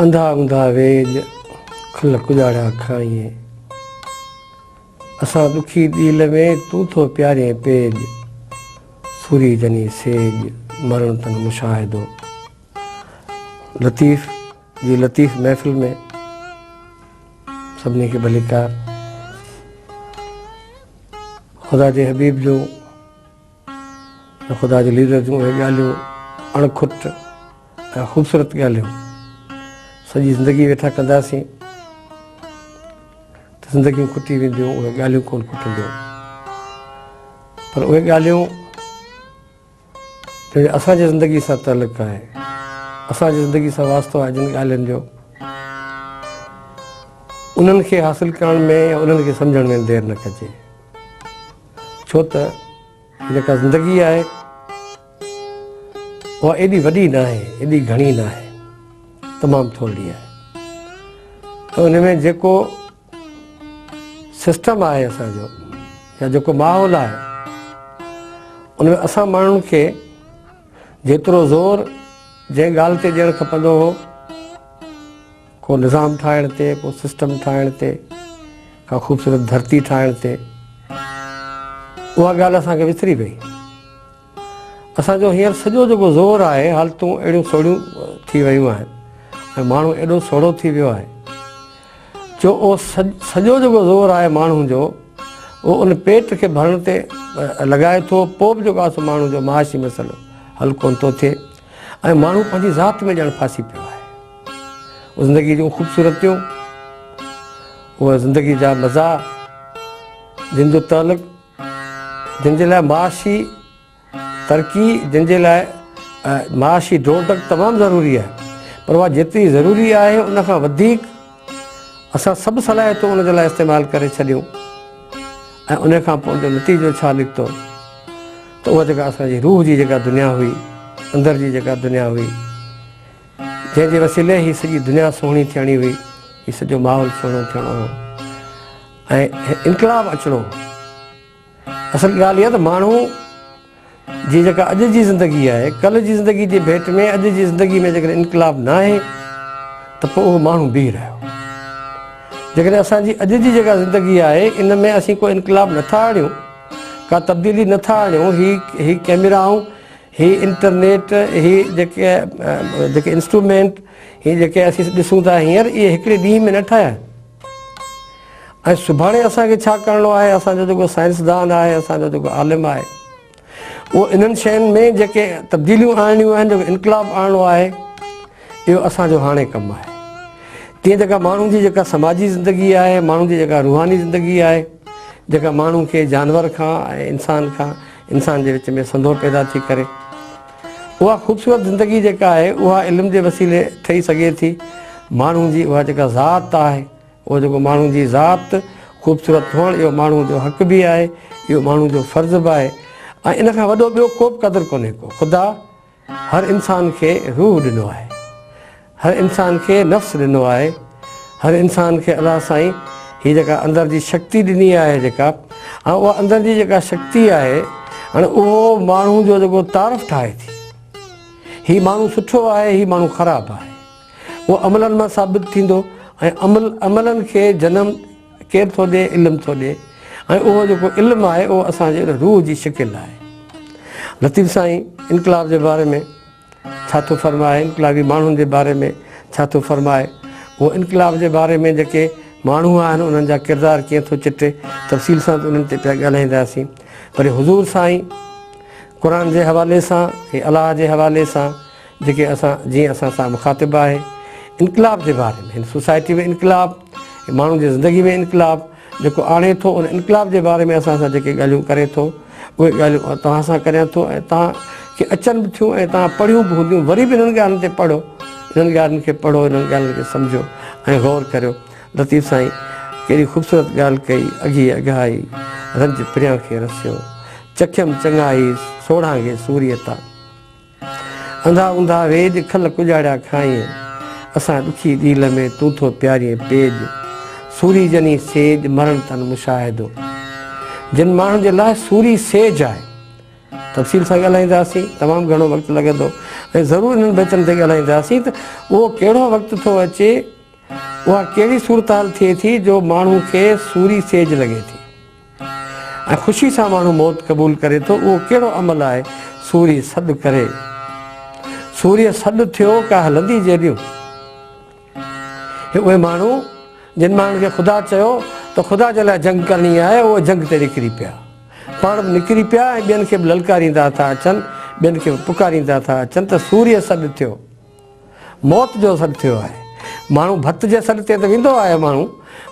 انڌا اونڌا ويڄ، کل ڪڄاڙيا کائين. اسان ڏکي ڏيل ۾، تون ٿو پيارين پيڄ. سوري جني سيڄ، مرڻ تن مشاهدو. لطيف جي لطيف محفل ۾ سڀني کي ڀليڪار. خدا جي حبيب جون ۽ خدا جي ليڊر جون اهي ڳالهيون اڻ کٽ ۽ خوبصورت ڳالهيون سڄي زندگي ويٺا ڪنداسين ته زندگيون کٽي وينديون، اهي ڳالهيون ڪونه کٽنديون. پر اهي ڳالهيون جنهن جو اسان جي زندگي سان تعلق آهي، اسان جي زندگي سان واسطو آهي، جن ڳالهين جو انهن کي حاصل ڪرڻ ۾ يا انهن کي سمجهڻ ۾ دير نه ڪجي، ڇو ته جيڪا زندگي آهي اها ايڏي وڏي ناهي، ايڏي گهڻي ناهي، تمام ٿورڙي آهي ۽ ان ۾ جيڪو سسٽم آهي اسان جو يا جيڪو ماحول آهي ان ۾ اسان ماڻهن کي جيترو زور جنهن ڳالهه تي ڏيڻ کپندو هو، ڪو نظام ٺاهڻ تي، ڪو سسٽم ٺاهڻ تي، ڪا خوبصورت ڌرتي ٺاهڻ تي، اها ڳالهه اسان کي وسري وئي. اسان جو هينئر سڄو جيڪو زور آهي، حالتون اهڙيون سوڙهيون ٿي ويون آهن ۽ ماڻهو ايڏو سوڙهو ٿي ويو آهي جو اهو سڄو جيڪو زور آهي ماڻهو جو اهو ان پيٽ کي ڀرڻ تي لڳائي ٿو، پوء به جيڪو آهي سو ماڻهو جو معاشي مسئلو حل ڪونه ٿو ٿئي ۽ ماڻهو پنهنجي ذات ۾ ڄڻ ڦاسي پيو آهي. زندگي جون خوبصورتيون، اهي زندگي جا مزا جن جو تعلق جن جي لاء معاشي ترقي، جن جي لاء معاشي ڊوڙ ڊڪ تمام ضروري آهي، پر اها جيتري ضروري آهي ان کان وڌيڪ اسان سڀ صلاحيتون ان جي لاء استعمال ڪري ڇڏيون ۽ ان کان پوء ان جو نتيجو ڇا نڪتو ته اها جيڪا اسان جي روح جي جيڪا دنيا هئي، اندر جي جيڪا دنيا هئي، جنهن جي وسيلي هي سڄي دنيا سهڻي ٿيڻي هئي، هي سڄو ماحول سهڻو ٿيڻو هو ۽ انقلاب اچڻو هو. اصل ڳالهه اها ته ماڻهو جي جيڪا اڄ جي زندگي آهي، ڪلهه جي زندگي جي ڀيٽ ۾ اڄ جي زندگي ۾ جيڪڏهن انقلاب ناهي ته پوء اهو ماڻهو بيهي رهيو. جيڪڏهن اسان جي اڄ جي جيڪا زندگي آهي ان ۾ اسين ڪو انقلاب نٿا آڻيون، ڪا تبديلي نٿا آڻيون، هي ڪئميرائون، هي انٽرنيٽ، هي جيڪي جيڪي انسٽرومينٽ، هي جيڪي اسين ڏسون ٿا هينئر، اهي هڪڙي ڏينهن ۾ نه ٺاهيا آهن. ۽ سڀاڻي اسان کي ڇا ڪرڻو آهي، اسان جو جيڪو سائنسدان آهي، اسان جو جيڪو عالم آهي، اهو انهن شين ۾ جيڪي تبديليون آڻڻيون آهن، جيڪو انقلاب آڻڻو آهي، اهو اسان جو هاڻي ڪم آهي. تيئن جيڪا ماڻهو جي جيڪا سماجي زندگي آهي، ماڻهو جي جيڪا روحاني زندگي آهي، جيڪا ماڻهو کي جانور کان ۽ انسان کان انسان جي وچ ۾ سنڌو پيدا ٿي ڪري، اها خوبصورت زندگي جيڪا آهي اها علم جي وسيلي ٺهي سگهي ٿي. ماڻهو جي اها جيڪا ذات آهي، اهو جيڪو ماڻهو جي ذات خوبصورت هئڻ اهو ماڻهو جو حق به آهي، اهو ماڻهو جو فرض به آهي ۽ ان کان وڏو ٻيو ڪو به قدر ڪونهي ڪو. خدا هر انسان کي روح ڏنو آهي، هر انسان کي نفس ڏنو آهي، هر انسان کي الله سائين هي جيڪا اندر جي شڪتي ڏني آهي جيڪا ۽ اها اندر جي جيڪا شڪتي آهي هاڻي اهو ماڻهو جو جيڪو تعارف ٺاهي ٿي، هي ماڻهو سٺو آهي، هي ماڻهو خراب آهي، اهو عملن مان ثابت ٿيندو ۽ عمل عملن کي جنم ڪير ٿو ڏئي؟ علم ٿو ڏئي ۽ اهو جيڪو علم آهي اهو اسان جي روح جي شڪل آهي. لطيف سائين انقلاب جي باري ۾ ڇا ٿو فرمائي، انقلابي ماڻهن جي باري ۾ ڇا ٿو فرمائي، اهو انقلاب جي باري ۾ جيڪي ماڻهو آهن انهن جا ڪردار ڪيئن ٿو چٽي، تفصيل سان ته انهن تي پيا ڳالهائينداسين. پر حضور سائين قرآن جي حوالي سان ۽ الله جي حوالي سان جيڪي اسان جيئن اسان سان مخاطب آهي انقلاب جي باري ۾ هن سوسائٽي ۾ انقلاب، ماڻهن جي زندگي ۾ انقلاب جيڪو آڻي ٿو ان انقلاب جي باري ۾ اسان سان جيڪي ڳالهيون ڪري ٿو اهي ڳالهيون توهان سان ڪريان ٿو ۽ توهان کي اچن به ٿيون ۽ توهان پڙهيون به هونديون، وري به انهن ڳالهين تي پڙهو، انهن ڳالهين کي پڙهو، انهن ڳالهين کي سمجهو ۽ غور ڪريو. لطيف سائين ڪيڏي خوبصورت ڳالهه ڪئي، اگهي اگهائي، رنج پريان کي رسيو، چکيم چڱائي، سوڙهانگي سوريء تان. انڌا اونڌا ويڄ، کل ڪڄاڙيا کائين، اسان ڏکي ڏيل ۾، تون ٿو پيارين پيڄ. سوري جني سيڄ، مرڻ تن مشاهدو. جن ماڻهن جي لاء سوري سيج آهي. تفصيل سان ڳالهائينداسين، تمام گهڻو وقت لڳندو ۽ ضرور انهن بيتن تي ڳالهائينداسين ته اهو ڪهڙو وقت ٿو اچي، اها ڪهڙي صورتحال ٿئي ٿي جو ماڻهو کي سوري سيج لڳي ٿي ۽ خوشي سان ماڻهو موت قبول ڪري ٿو، اهو ڪهڙو عمل آهي؟ سوري سڏ ڪري، سوريء سڏ ٿيو ڪا هلندي جيڏيون. هي اهي ماڻهو جن ماڻهن کي خدا چيو ته خدا جي لاء جنگ ڪرڻي آهي، اهي جنگ تي نڪري پيا. پاڻ به نڪري پيا ۽ ٻين کي به للڪاريندا ٿا اچن، ٻين کي به پڪاريندا ٿا اچن ته سوريء سڏ ٿيو. موت جو سڏ ٿيو آهي. ماڻهو ڀت جي سڏ تي ته ويندو آهي ماڻهو،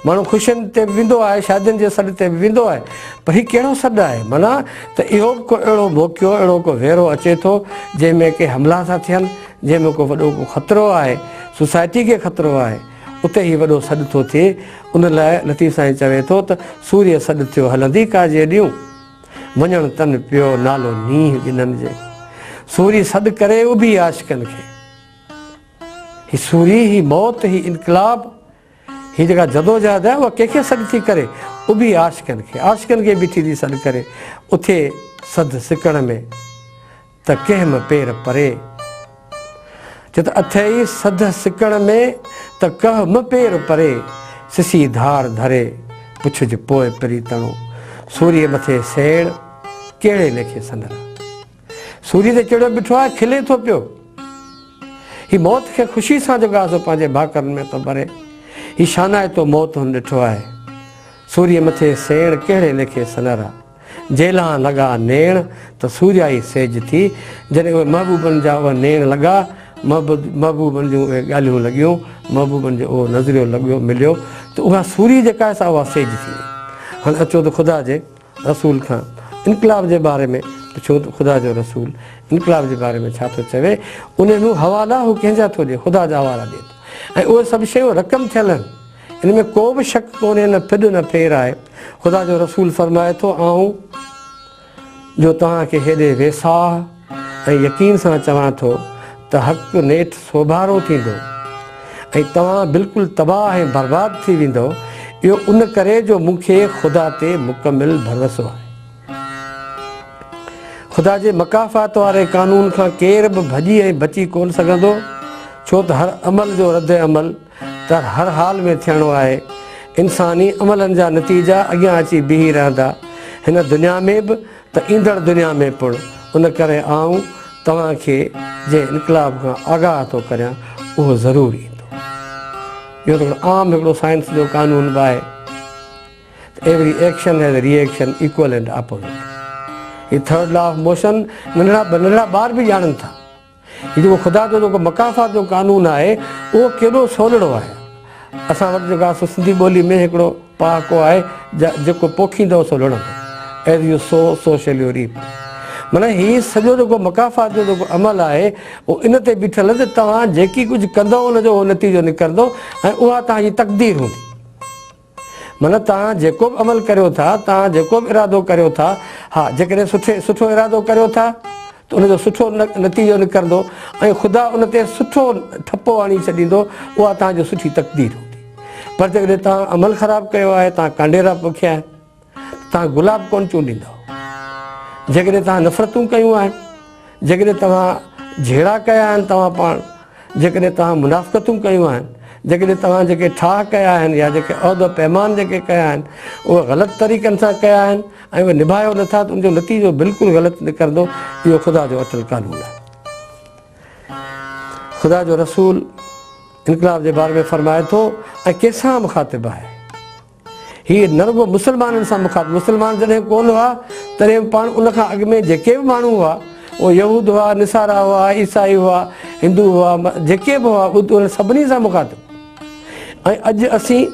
ماڻهو خوشين تي به ويندو آهي، شادين جي سڏ تي به ويندو آهي، پر هي ڪهڙو سڏ آهي؟ معنيٰ ته اهو به ڪو اهڙو موقعو، اهڙو ڪو ويرو اچي ٿو، جنهن ۾ ڪي حملا ٿا ٿين، جنهن ۾ ڪو وڏو ڪو خطرو آهي، سوسائٽي کي خطرو آهي، اتي هي وڏو سڏ ٿو ٿئي. ان لاء لطيف سائين چوي ٿو ته، سوريء سڏ ٿيو هلندي ڪا جيڏيون، وڃڻ تن پيو نالو نينهن ڳنهن جي. سوري سڏ ڪري اڀي عاشقن کي. هي سوري، هي موت، هي انقلاب، هي جيڪا جدوجهد آهي اها ڪنهن کي سڏ ٿي ڪري؟ اڀي عاشقن کي. عاشقن کي بيٺي ٿي سڏ ڪري. اٿي سڌ سڪڻ ۾. ته ڪنهن م پير پري. چي ته اٿئي سڌ سڪڻ ۾، ته ڪهه م پير پري. سسي ڌار ڌري، پڇج پوء پريتڻو. سوريء مٿي سيڻ، ڪهڙي ليکي سنرا. سوريء تي چڙهيو بيٺو آهي، کلي ٿو پيو. هي موت کي خوشي سان جيڪو آهي سو پنهنجي ڀاڪرن ۾ ٿو ڀري. هي شانائتو موت هن ڏٺو آهي. سوريء مٿي سيڻ، ڪهڙي ليکي سنرا. جيلان لڳا نيڻ ته سوريائي سيج ٿي. جڏهن اهي محبوبن جا اهي نيڻ لڳا، محبوبن جون اهي ڳالهيون لڳيون، محبوبن جو اهو نظريو لڳيو مليو ته اها سوري جيڪا آهي سا اها سيج ٿي وئي. هاڻي اچو ته خدا جي رسول کان انقلاب جي باري ۾ پڇون ته خدا جو رسول انقلاب جي باري ۾ ڇا ٿو چوي. انهي ۾ حوالا هو ڪنهن جا ٿو ڏئي؟ خدا جا حوالا ڏئي ٿو ۽ اهي سڀ شيون رقم ٿيل آهن. ان ۾ ڪو به شڪ ڪونهي نه ڦڏ نه ڦير آهي. خدا جو رسول فرمائي ٿو، آئون جو توهان کي هيڏي ويساهه ۽ يقين سان چوان ٿو ته حق نيٺ سوڀارو ٿيندو ۽ توهان بلڪل تباهه ۽ برباد ٿي ويندؤ، اهو ان ڪري جو مون کي خدا تي مڪمل ڀروسو آهي. خدا جي مڪافات واري قانون کان ڪير به ڀڄي ۽ بچي ڪونه سگهندو، ڇو ته هر عمل جو رد عمل ته هر حال ۾ ٿيڻو آهي. انساني عملن جا نتيجا اڳيان اچي بيهي رهندا، هن دنيا ۾ به ته ايندڙ دنيا ۾ پڻ. ان ڪري آئون توهان کي جنهن انقلاب کان آگاهه ٿو ڪريان، اهو ضرور ايندو. اهو ته هڪڙو عام هڪڙو سائنس جو قانون به آهي ته every action has a reaction equal and opposite. He third law of motion ننڍڙا ننڍڙا ٻار به ڄاڻن ٿا. هي جيڪو خدا جو جيڪو مڪافات جو قانون آهي اهو ڪيڏو سولڙو آهي. اسان وٽ جيڪو آهي سو سنڌي ٻولي ۾ هڪڙو پهاڪو آهي جيڪو پوکيندؤ سو لڻندو As you sow so shall you reap معنيٰ هي سڄو جيڪو مڪافات جو جيڪو عمل آهي اهو ان تي بيٺل آهي ته توهان جيڪي ڪجهه ڪندؤ ان جو اهو نتيجو نڪرندو ۽ اها توهان جي تقدير هوندي. معنيٰ توهان جيڪو به عمل ڪريو ٿا، توهان جيڪو به ارادو ڪريو ٿا، ها جيڪڏهن سٺي سٺو ارادو ڪريو ٿا ته ان جو سٺو نتيجو نڪرندو ۽ خدا ان تي سٺو ٺپو هڻي ڇڏيندو، اها توهان جي سٺي تقدير هوندي. پر جيڪڏهن توهان عمل خراب ڪيو آهي، توهان ڪانڊيرا پوکيا آهن ته توهان گلاب ڪونه چونڊيندؤ. جيڪڏهن توهان نفرتون ڪيون آهن، جيڪڏهن توهان جهيڙا ڪيا آهن توهان پاڻ، جيڪڏهن توهان منافقتون ڪيون آهن، جيڪڏهن توهان جيڪي ٺاهه ڪيا آهن يا جيڪي عهد و پيمان جيڪي ڪيا آهن اهي غلط طريقن سان ڪيا آهن ۽ اهي نڀايو نه ٿا ته ان جو نتيجو بلڪل غلط نڪرندو. اهو خدا جو اٽل قانون آهي. خدا جو رسول انقلاب جي باري ۾ فرمائي ٿو ۽ ڪنهن سان مخاطب آهي؟ هي نه رڳو مسلمانن سان مخاطب، مسلمان جڏهن ڪونه هئا تڏهن به پاڻ ان کان اڳ ۾ جيڪي به ماڻهو هئا اهي يهود هئا، نصارا هئا، عيسائي هئا، هندو هئا، جيڪي به هئا انهن سڀني سان مخاطب. ۽ اڄ اسين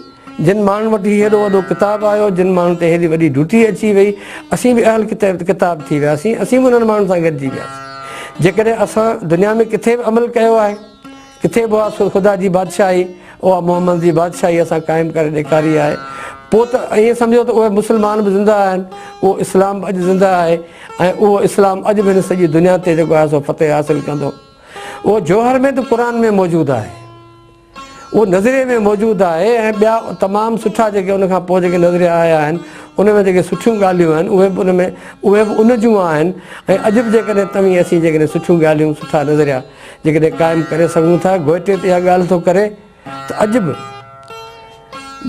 جن ماڻهن وٽ هي هيڏو وڏو ڪتاب آيو، جن ماڻهن تي هيڏي وڏي ڊيوٽي اچي وئي، اسين به اهل ڪتاب ٿي وياسين، اسين به انهن ماڻهن سان گڏجي وياسين. جيڪڏهن اسان دنيا ۾ ڪٿي به عمل ڪيو آهي، ڪٿي به اها خدا جي بادشاهي، اها محمد جي بادشاهي اسان قائم ڪري ڏيکاري آهي، پوء ته ائين سمجهو ته اهي مسلمان به زنده آهن، اهو اسلام به اڄ زنده آهي ۽ اهو اسلام اڄ به هن سڄي دنيا تي جيڪو آهي سو فتح حاصل ڪندو. اهو جوهر ۾ ته قرآن ۾ موجود آهي، اهو نظريي ۾ موجود آهي ۽ ٻيا تمام سٺا جيڪي ان کان پوء جيڪي نظريا آيا آهن ان ۾ جيڪي سٺيون ڳالهيون آهن اهي به ان ۾ اهي به ان جون آهن ۽ اڄ به جيڪڏهن توهين اسين جيڪڏهن سٺيون ڳالهيون سٺا نظريا جيڪڏهن قائم ڪري سگهون ٿا گوئٽي ته اها ڳالهه ٿو ڪري ته اڄ به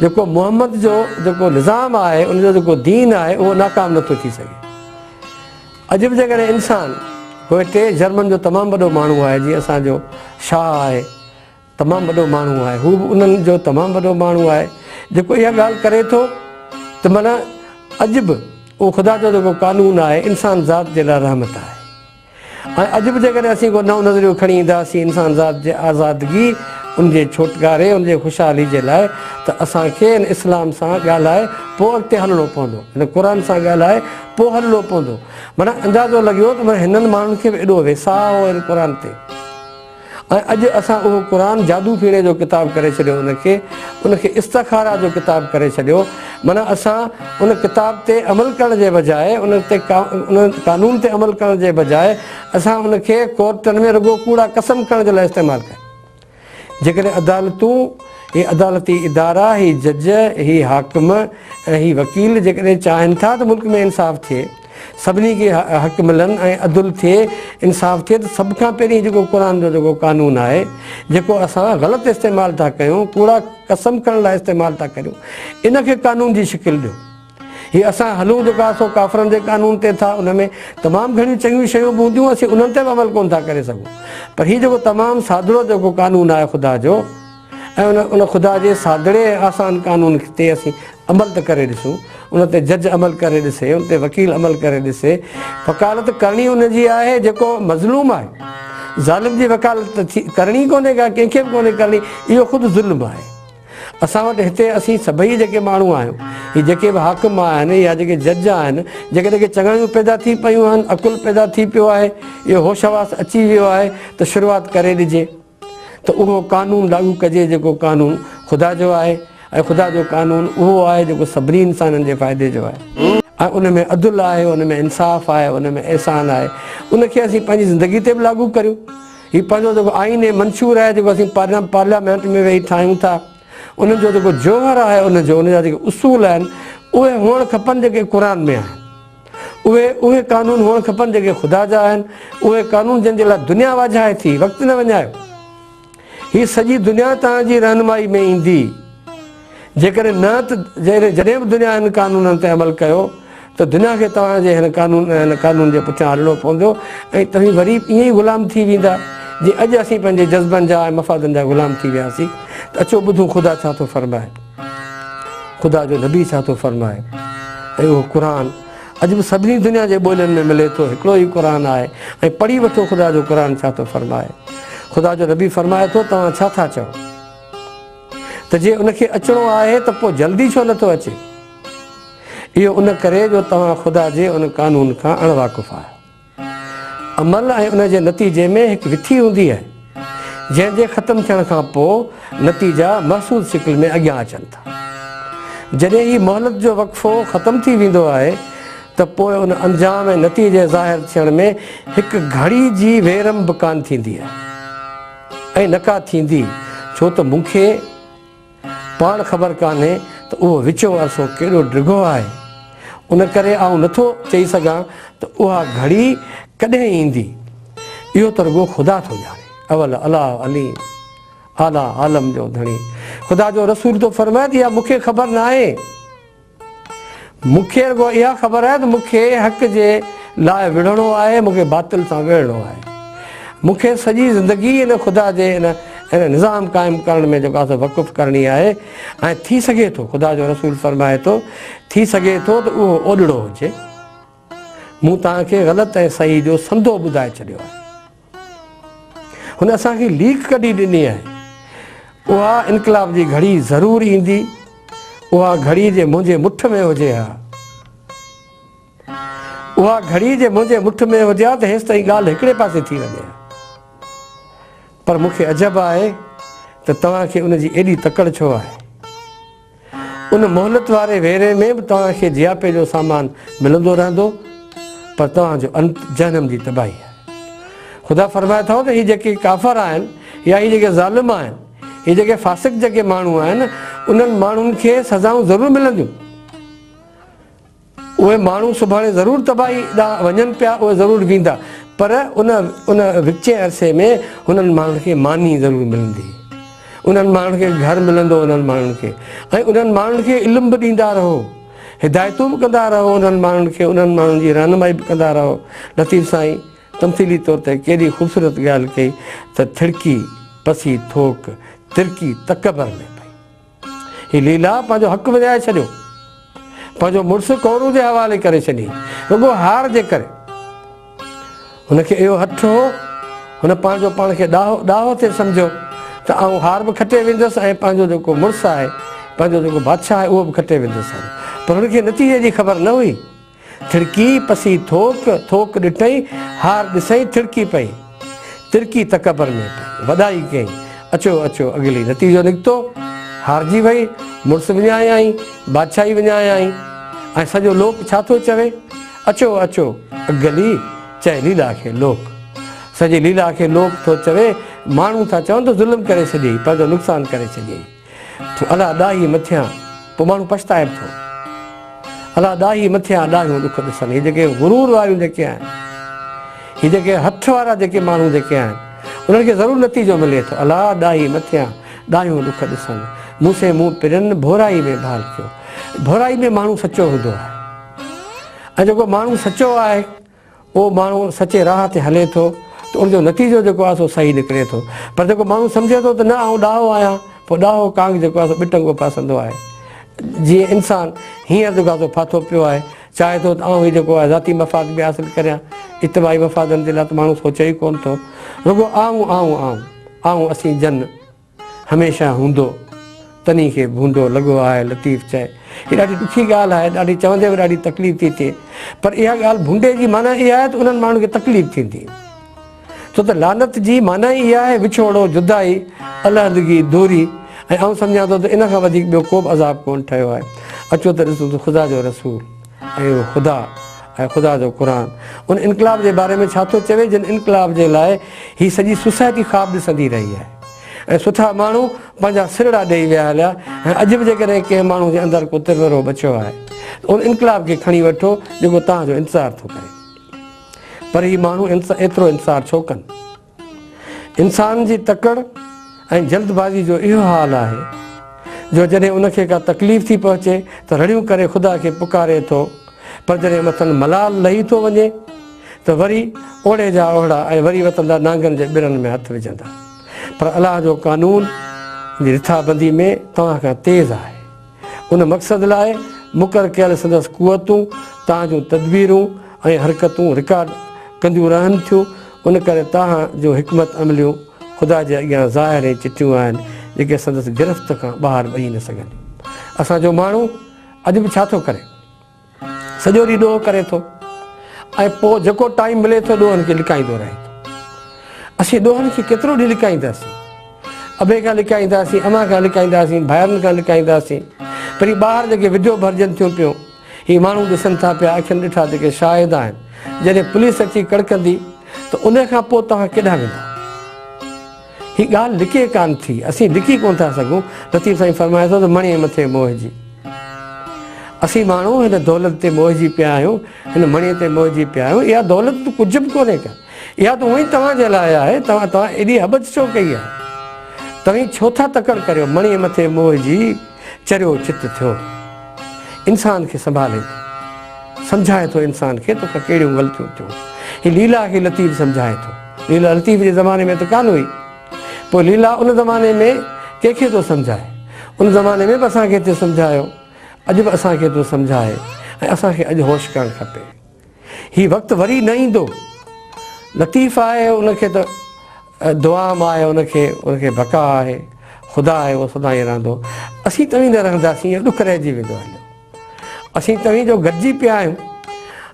جيڪو محمد جو جيڪو نظام آهي ان جو جيڪو دين آهي اهو ناڪام نٿو ٿي سگهي. اڄ به جيڪڏهن انسان گوئٽي جرمن جو تمام وڏو ماڻهو آهي جيئن اسان جو شاهه آهي تمام وڏو ماڻهو آهي هو به انهن جو تمام وڏو ماڻهو آهي جيڪو اها ڳالهه ڪري ٿو ته معنيٰ اڄ به اهو خدا جو جيڪو قانون آهي انسان ذات جي لاء رحمت آهي. ۽ اڄ به جيڪڏهن اسين ڪو نئون نظريو کڻي اينداسين انسان ذات جي آزادگي، ان جي ڇوٽڪاري، ان جي خوشحالي جي لاء ته اسان کي ان اسلام سان ڳالهائي پوء اڳتي هلڻو پوندو، هن قرآن سان ڳالهائي پوء هلڻو پوندو. معنيٰ اندازو لڳيو ته معنيٰ هنن ماڻهن کي به ايڏو ويساهه هو هن قرآن تي. ۽ اڄ اسان اهو قرآن جادو ڦيڻي جو ڪتاب ڪري ڇڏيو ان کي ان کي استخاره جو ڪتاب ڪري ڇڏيو معنيٰ اسان ان ڪتاب تي عمل ڪرڻ جي بجاء ان تي ان قانون تي عمل ڪرڻ جي بجاء اسان ان کي ڪورٽن ۾ رڳو ڪوڙا قسم کڻڻ جي لاء استعمال ڪيو جيڪڏهن عدالتون هي عدالتي ادارا هي جج هي حاڪم ۽ هي وڪيل جيڪڏهن چاهين ٿا ته ملڪ ۾ انصاف ٿئي سڀني کي حق ملن ۽ عدل ٿئي، انصاف ٿئي ته سڀ کان پهرين جيڪو قرآن جو جيڪو قانون آهي جيڪو اسان غلط استعمال ٿا ڪيون، ڪوڙا قسم کڻڻ لاء استعمال ٿا ڪريون ان کي قانون جي شڪل ڏيو. هي اسان هلون جيڪا سو ڪافرن جي قانون تي ٿا ان ۾ تمام گهڻيون چڱيون شيون به هونديون اسين انهن تي به عمل ڪونه ٿا ڪري سگهون پر هي جيڪو تمام سادڙو جيڪو قانون آهي خدا جو ۽ ان ان خدا جي سادڙي ۽ آسان قانون تي اسين عمل ته ڪري ڏسون، ان تي جج عمل ڪري ڏسي، ان تي وڪيل عمل ڪري ڏسي. وڪالت ڪرڻي ان جي آهي جيڪو مظلوم آهي. ظالم جي وڪالت ته ٿي ڪرڻي ڪونهي ڪا ڪنهن کي به ڪونهي ڪرڻي، اهو خود ظلم آهي. اسان وٽ هتي اسين سڀئي جيڪي ماڻهو آهيون، هي جيڪي به حاڪم آهن يا جيڪي جج آهن، جيڪڏهن ڪي چڱايون پيدا ٿي پيون آهن، عقل پيدا ٿي پيو آهي، اهو هوش حواس اچي ويو آهي ته شروعات ڪري ڏجي. ته اهو قانون لاڳو ڪجي جيڪو قانون خدا جو آهي ۽ خدا جو قانون اهو آهي جيڪو سڀني انسانن جي فائدي جو آهي ۽ ان ۾ عدل آهي ان ۾ انصاف آهي ان ۾ احسان آهي ان کي اسين پنهنجي زندگي تي به لاڳو ڪريون هي پنهنجو جيڪو آئين ۽ منشور آهي جيڪو اسين پارليامينٽ ۾ ويهي ٺاهيون ٿا ان جو جيڪو جوهر آهي ان جو ان جا جيڪي اصول آهن اهي هئڻ کپن جيڪي قرآن ۾ آهن اهي اهي قانون هئڻ کپن جيڪي خدا جا آهن، اهي قانون جن جي لاء دنيا واجهائي ٿي، وقت نه وڃايو. هي سڄي دنيا توهان جي رهنمائي ۾ ايندي. جيڪڏهن نه ته جڏهن به دنيا هن قانونن تي عمل ڪيو ته دنيا کي توهان جي هن قانون ۽ هن قانون جي پٺيان هلڻو پوندو ۽ توهين وري ائين ئي غلام ٿي ويندا جيئن اڄ اسين پنهنجي جذبن جا ۽ مفادن جا غلام ٿي وياسين ته اچو ٻڌون خدا ڇا ٿو فرمائي. خدا جو نبي ڇا ٿو فرمائي ۽ اهو قرآن اڄ به سڀني دنيا جي ٻولين ۾ ملي ٿو هڪڙو ئي قرآن آهي ۽ پڙهي وٺو خدا جو قرآن ڇا ٿو فرمائي خدا جو نبي فرمائي ٿو توهان ڇا ٿا چئو ته جي ان کي اچڻو آهي ته پوء جلدي ڇو نٿو اچي اهو ان ڪري جو توهان خدا جي ان قانون کان اڻ واقف آهيو عمل ۽ ان جي نتيجي ۾ هڪ وٿي هوندي آهي، جنهن جي ختم ٿيڻ کان پوء نتيجا محسوس شڪل ۾ اڳيان اچن ٿا. جڏهن هي مهلت جو وقفو ختم ٿي ويندو آهي ته پوء ان انجام ۽ نتيجي ظاهر ٿيڻ ۾ هڪ گهڙي جي ويرم به ڪانه ٿيندي آهي ۽ نه ڪا ٿيندي، ڇو ته مون کي. پاڻ خبر ڪانهي ته اهو وچون عرصو ڪيڏو ڊگهو آهي، ان ڪري آئون نٿو چئي سگهان ته اها گهڙي ڪڏهن ايندي. اهو ته رڳو خدا ٿو ڄاڻي. اول الله عليم، اعليٰ عالم جو ڌڻي. خدا جو رسول ٿو فرمائي ته اها مون کي خبر ناهي. مون کي رڳو اها خبر آهي ته مون کي حق جي لاء وڙهڻو آهي، مون کي باطل سان وڙهڻو آهي. مون کي سڄي زندگي ان خدا جي ان ان نظام قائم ڪرڻ ۾ جيڪو آهي سو وقف ڪرڻي آهي ۽ ٿي سگهي ٿو، خدا جو رسول فرمائي ٿو، ٿي سگهي ٿو ته اهو اوڏڙو هجي. مون توهان کي غلط ۽ صحيح جو سندو ٻڌائي ڇڏيو آهي. هن اسان کي ليڪ ڪڍي ڏني آهي. اها انقلاب جي گهڙي ضرور ايندي. اها گهڙي جي منهنجي مٺ ۾ هجي ها. اها گهڙي جي منهنجي مٺ ۾ هجي ها ته هيستائين ڳالهه هڪڙي پاسي ٿي وڃي ها. پر مون کي عجب آهي ته توهان کي ان جي ايڏي تڪڙ ڇو آهي؟ ان مهلت واري ويري ۾ به توهان کي جياپي جو سامان ملندو رهندو، پر توهان جو انت جهنم جي تباهي آهي. خدا فرمائي ٿو ته هي جيڪي ڪافر آهن يا هي جيڪي ظالم آهن، هي جيڪي فاسق جيڪي ماڻهو آهن، انهن ماڻهن کي سزائون ضرور ملنديون. اهي ماڻهو سڀاڻي ضرور تباهي ڏانهن وڃن پيا، اهي ضرور ويندا، پر ان ان وچين عرصي ۾ هنن ماڻهن کي ماني ضرور ملندي، انهن ماڻهن کي گهر ملندو انهن ماڻهن کي ۽ انهن ماڻهن کي علم به ڏيندا رهو، هدايتون به ڪندا رهو انهن ماڻهن کي، انهن ماڻهن جي رهنمائي به ڪندا رهو. لطيف سائين تمثيلي طور تي ڪيڏي خوبصورت ڳالهه ڪئي ته ٿڙڪي پسي ٿوڪ، ترڪي تڪبر ۾ پئي. هي ليلا پنهنجو حق وڃائي ڇڏيو. پنهنجو مڙس ڪورو جي حوالي ڪري ڇڏيائين، رڳو هار جي ڪري. هن کي اهو هٺ هو، هن پنهنجو پاڻ کي ڏاهو ڏاهو ٿي سمجهيو ته آئون هار به کٽي ويندس ۽ پنهنجو جيڪو مڙس آهي، پنهنجو جيڪو بادشاهه آهي اهو به کٽي ويندس. پر هن کي نتيجي جي خبر نه هئي. ٿڙڪي پسي ٿوڪ، ٿوڪ ڏٺئي، هار ڏسئي ٿڙڪي پئي. ترڪي تڪبر ۾ پئي، وڏائي ڪيائين، اچو اچو اڳلي نتيجو نڪتو، هارجي وئي، مڙس وڃايائين، بادشاهي وڃايائين ۽ سڄو لوڪ ڇا ٿو چوي، اچو اچو اڳلي چئي ليلا کي لوڪ. سڄي ليلا کي لوڪ ٿو چوي، ماڻهو ٿا چون ته ظلم ڪري ڇڏيئي، پنهنجو نقصان ڪري ڇڏيئي. الا ڏاهي مٿيان، پوء ماڻهو پڇتائي به ٿو. الا ڏاهي مٿيان ڏاهيون ڏک ڏسن. هي جيڪي غرور واريون جيڪي آهن، هي جيڪي هٺ وارا جيڪي ماڻهو جيڪي آهن، انهن کي ضرور نتيجو ملي ٿو. الا ڏاهي مٿيان ڏاهيون ڏک ڏسن. مون سين مون پرين ڀورائي ۾ ڀال ڪيو. ڀورائي ۾ ماڻهو سچو هوندو آهي ۽ جيڪو ماڻهو سچو آهي، اهو ماڻهو سچي راهه تي هلي ٿو ته ان جو نتيجو جيڪو آهي سو صحيح نڪري ٿو پر جيڪو ماڻهو سمجهي ٿو ته نه آئون ڏاهو آهيان پوء ڏاهو ڪانگ جيڪو آهي سو ٻٽنگو ڦاسندو آهي جيئن انسان هينئر جيڪو آهي سو ڦاٿو پيو آهي چاهي ٿو ته آئون هي جيڪو آهي ذاتي مفاد به حاصل ڪريان اجتماعي مفادن جي لاء ته ماڻهو سوچي ئي ڪونه ٿو رڳو آئون آئون آئون آئون اسين جن هميشه هوندو، تني کي ڀونڊو لڳو آهي لطيف چئي. هي ڏاڍي ڏکي ڳالهه آهي، ڏاڍي چوندي به ڏاڍي تڪليف ٿي ٿئي. پر اها ڳالهه ڀونڊي جي معنيٰ اها آهي ته انهن ماڻهن کي تڪليف ٿيندي. ڇو ته لعنت جي معنيٰ ئي اها آهي وڇوڙو، جدائي، علحدگي، دوري ۽ آئون سمجهان ٿو ته ان کان وڌيڪ ٻيو ڪو به عذاب ڪونه ٺهيو آهي. اچو ته ڏسون ته خدا جو رسول ۽ اهو خدا ۽ خدا جو قرآن ان انقلاب جي باري ۾ ڇا ٿو چوي جن انقلاب جي لاء هي سڄي سوسائٽي خواب ڏسندي رهي آهي. ۽ سٺا ماڻهو پنهنجا سرڙا ڏيئي ويا هليا ۽ اڄ به جيڪڏهن ڪنهن ماڻهو جي اندر ڪو ترورو بچيو آهي ته ان انقلاب کي کڻي وٺو جيڪو توهان جو انتظار ٿو ڪري. پر هي ماڻهو ايترو انتظار ڇو ڪن؟ انسان جي تڪڙ ۽ جلد بازي جو اهو حال آهي جو جڏهن ان کي ڪا تڪليف ٿي پهچي ته رڙيون ڪري خدا کي پڪاري ٿو پر جڏهن مٿن ملال لهي ٿو وڃي ته وري اوڙي جا اوهڙا ۽ وري وتندا نانگن جي ٻرن ۾ هٿ وجهندا. پر الله جو قانون جي رٿابندي ۾ توهان کان تيز آهي. ان مقصد لاء مقرر ڪيل سندس قوتون توهان جون تدبيرون ۽ حرڪتون رڪارڊ ڪنديون رهن ٿيون. ان ڪري توهان جون حڪمت عمليون خدا جي اڳيان ظاهر ۽ چٽيون آهن، جيڪي سندس گرفت کان ٻاهر وڃي نه سگهنديون. اسان جو ماڻهو اڄ به ڇا ٿو ڪري؟ سڄو ڏينهن ڏوهه ڪري ٿو ۽ پوء جيڪو ٽائيم ملي ٿو ڏوهن کي لڪائيندو رهي ٿو. اسين ڏوهن کي ڪيترو ڏينهن لڪائينداسين؟ ابي کان لڪائينداسين، امان کان لڪائينداسين، ڀائرن کان لڪائينداسين، پر هي ٻاهر جيڪي وڊيو ڀرجن ٿيون پيون، هي ماڻهو ڏسن ٿا پيا، اکين ڏٺا جيڪي شاهد آهن، جڏهن پوليس اچي ڪڙڪندي ته ان کان پوء توهان ڪيڏانهن ويندا؟ هي ڳالهه لڪي ڪانه ٿي، اسين لڪي ڪونه ٿا سگهون. لطيف سائين فرمائي ٿو ته مڻيي مٿي موهجي. اسين ماڻهو هن دولت تي موهجي پيا آهيون، هن مڻيي تي موهجي پيا آهيون. اها دولت ته ڪجهه به ڪونهي ڪا. اها ته هونئن ئي توهان جي لاء آهي. توهان توهان ايڏي هٻڇ ڇو ڪئي آهي؟ توهين ڇو ٿا تڪڙ ڪريو؟ مڻيي مٿي موهجي چريو چت ٿيو. انسان کي سنڀالي ٿو. سمجهائي ٿو انسان کي توکان ڪهڙيون غلطيون ٿيون. هي ليلا کي لطيف سمجهائي ٿو. ليلا لطيف جي زماني ۾ ته ڪانه هئي. پوء ليلا ان زماني ۾ ڪنهن کي ٿو سمجهائي؟ ان زماني ۾ به اسان کي ٿي سمجهايو، اڄ به اسان کي ٿو سمجهائي ۽ اسان کي اڄ هوش ڪرڻ کپي. هي وقت وري نه ايندو. لطيف آهي ان کي ته دوام آهي ان کي، ان کي بقا آهي، خدا آهي اهو سدائين رهندو. اسين توهين نه رهنداسين اهو ڏک رهجي ويندو هليو. اسين توهين جو گڏجي پيا آهيون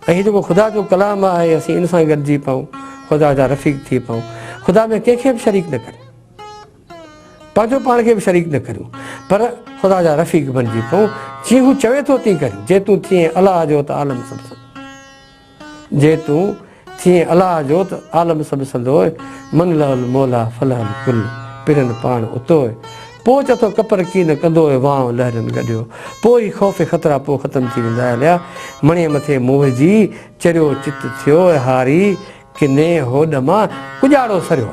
۽ هي جيڪو خدا جو ڪلام آهي اسين ان سان گڏجي پئون، خدا جا رفيق ٿي پئون، خدا ۾ ڪنهن کي به شريڪ نه ڪريون، پنهنجو پاڻ کي به شريڪ نه ڪريون، پر خدا جا رفيق بنجي پئون، جيئن هو چوي ٿو تيئن ڪريون، جي تون ٿئين الله جو ته عالم سڀ سندو. جي تون ٿئين الله جو ته عالم سڀ سندوء، من له الموليٰ فله الڪل، پرين پاڻ اتوء. پوء چٿو ڪپر ڪين ڪندو ۽ وانء لهرين گڏيو. پوء هي خوف خطرا پوء ختم ٿي ويندا هليا. مڻيء مٿي موهجي، چريو چت ٿيو ۽ هاري ڪني هوڏ مان ڪڄاڙو سريو.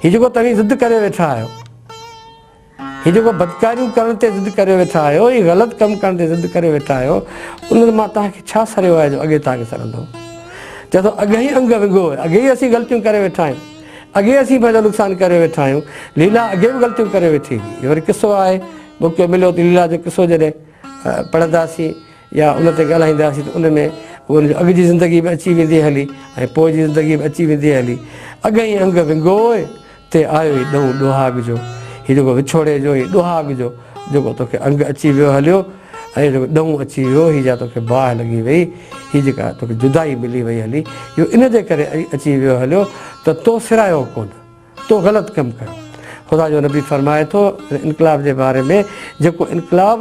هي جيڪو توهين ضد ڪري ويٺا آهيو. هي جيڪو بدڪاريون ڪرڻ تي ضد ڪريو ويٺا آهيو، هي غلط ڪم ڪرڻ تي ضد ڪريو ويٺا آهيو، انهن مان توهان کي ڇا سريو آهي جو اڳي توهان کي سرندو؟ چئي ٿو اڳي ئي انگ وگهو آهي، اڳي ئي اسين غلطيون ڪري ويٺا آهيون، اڳي ئي اسين پنهنجو نقصان ڪري ويٺا آهيون. ليلا اڳي به غلطيون ڪري ويٺي هئي. هي وري قصو آهي، موقعو مليو ته ليلا جو قصو جڏهن پڙهنداسين يا ان تي ڳالهائينداسين ته ان ۾ ان جو اڳ جي زندگي به اچي ويندي هلي ۽ پوء جي زندگي به اچي ويندي هلي. اڳي ئي انگ ونگو تي آيو هي ڏئون ڏوهاڳ جو، هي جيڪو وڇوڙي جو، هي ڏوهاڳ جو جيڪو توکي انگ اچي ويو هليو ۽ جيڪو ڏئون اچي ويو، هي جا توکي باهه لڳي وئي، هي جيڪا توکي جدائي ملي وئي هلي، اهو ان جي ڪري اچي ويو هليو ته تو سرايو ڪونه، تو غلط ڪم ڪيو. خدا جو نبي فرمائي ٿو ان انقلاب جي باري ۾ جيڪو انقلاب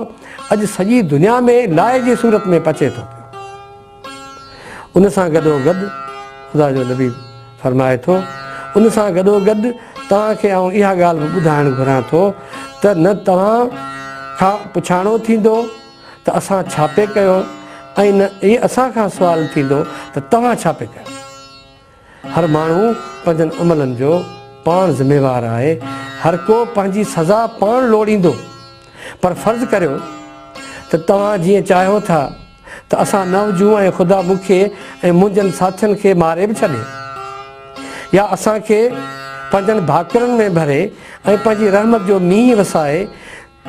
اڄ سڄي دنيا ۾ لاء جي صورت ۾ پچي ٿو پيو. ان سان گڏوگڏ خدا جو نبي فرمائي ٿو، ان سان گڏوگڏ توهان کي آئون اها ڳالهه به ٻڌائڻ گهران ٿو ته نه توهان کان پڇاڻو ٿيندو ته اسان ڇا پئي ڪيو ۽ نه ئي اسان کان سوال ٿيندو ته توهان ڇا پئي ڪيو. هر ماڻهو پنهنجن عملن جو پاڻ ذميوار آهي، هر ڪو پنهنجي سزا پاڻ لوڙيندو. پر فرض ڪريو ته توهان جيئن چاهيو ٿا ته اسان نه هجون ۽ خدا مون کي ۽ منهنجن ساٿين کي ماري به ڇڏي يا اسان کي پنهنجن ڀاڪرن ۾ ڀري ۽ پنهنجي رحمت جو مينهن وسائي